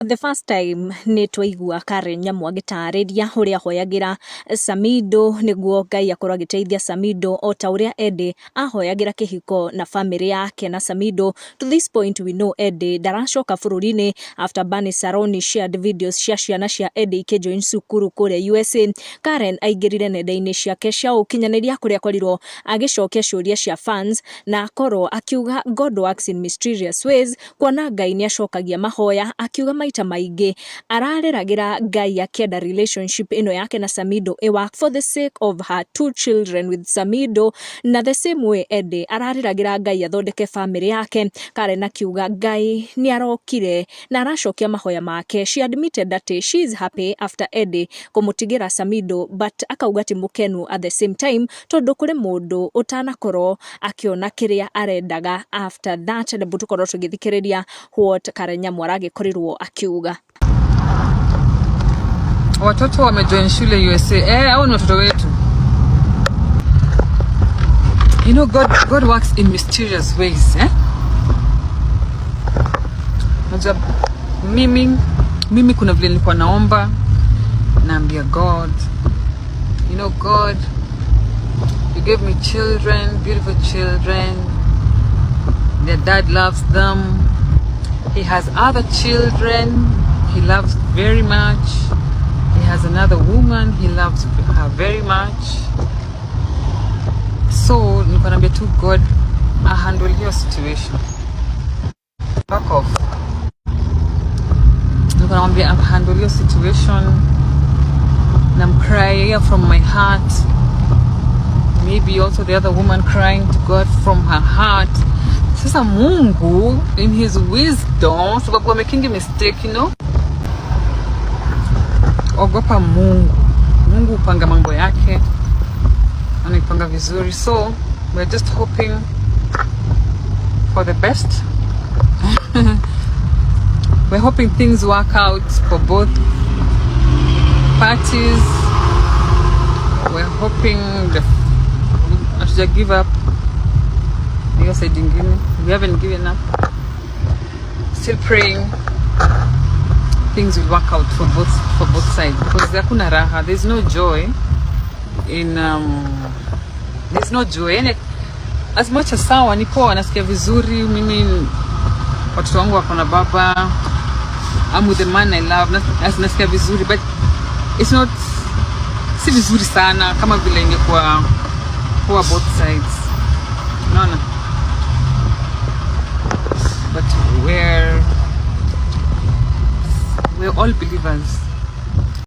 The first time nĩ twaigua Karen Nyamu agĩtarĩria ũrĩa ahoyagĩra Samido nĩguo Ngai akorwo agĩteithia Samido o ta ũrĩa Eddie ahoyagĩra kĩhiko na famĩlĩ yake na Samido. To this point we know Eddie ndaracoka bũrũri-inĩ after Bernice Saroni shared videos cia ciana cia Eddie ikĩjoin cukuru kũrĩa USA. Karen aingĩrire nenda-inĩ ciake cia ũkinyanĩria kũrĩa akorirwo agĩcokia ciũria cia fans na akorwo akiuga God works in mysterious ways, kuona Ngai nĩ acokagia mahoya. Akiuga maita maingĩ ararĩragĩra Ngai akĩenda relationship ĩno yake na Samido ĩ for the sake of her two children with Samido, na the same way Eddie ararĩragĩra Ngai athondeke famĩlĩ yake. Karen akiuga Ngai nĩ arokire na aracokia mahoya make. She admitted that she is happy after Eddie kũmũtigĩra Samido, but akauga ti mũkenu at the same time tondũ kũrĩ mũndũ ũtanakorwo akĩona kĩrĩa arendaga. After that, hebu tũkorwo tũgĩthikĩrĩria what Karen Nyamu aragĩkorirwo akiuga. Watoto wamejoin shule USA. Eh, au ni watoto wetu. God works in mysterious ways, eh? Unajua mimi kuna vile nilikuwa naomba, naambia God, God, you gave me children, beautiful children. Their dad loves them. He has other children he loves very much. He has another woman he loves her very much. So nilikuwa naambia tu God ahandle hiyo situation. Back off. Nilikuwa namwambia handle hiyo situation. And I'm crying from my heart. Maybe also the other woman crying to God from her heart. Sasa Mungu in his wisdom, sababu making a mistake. Ogopa Mungu. Mungu hupanga mambo yake, anaipanga vizuri. So we're just hoping for the best. We're hoping things work out for both parties. We're hoping the hatuja give up. Hiyo side ingine, we haven't given up. Still praying things will work out for both sides, because hakuna raha. There's no joy in there's no joy. Yani, as much as sawa, ni poa, nasikia vizuri mimi, watoto wangu wako na baba, I'm with the man I love, nasikia vizuri, but it's not, si vizuri sana kama vile ingekuwa poa both sides, unaona? But we're all believers.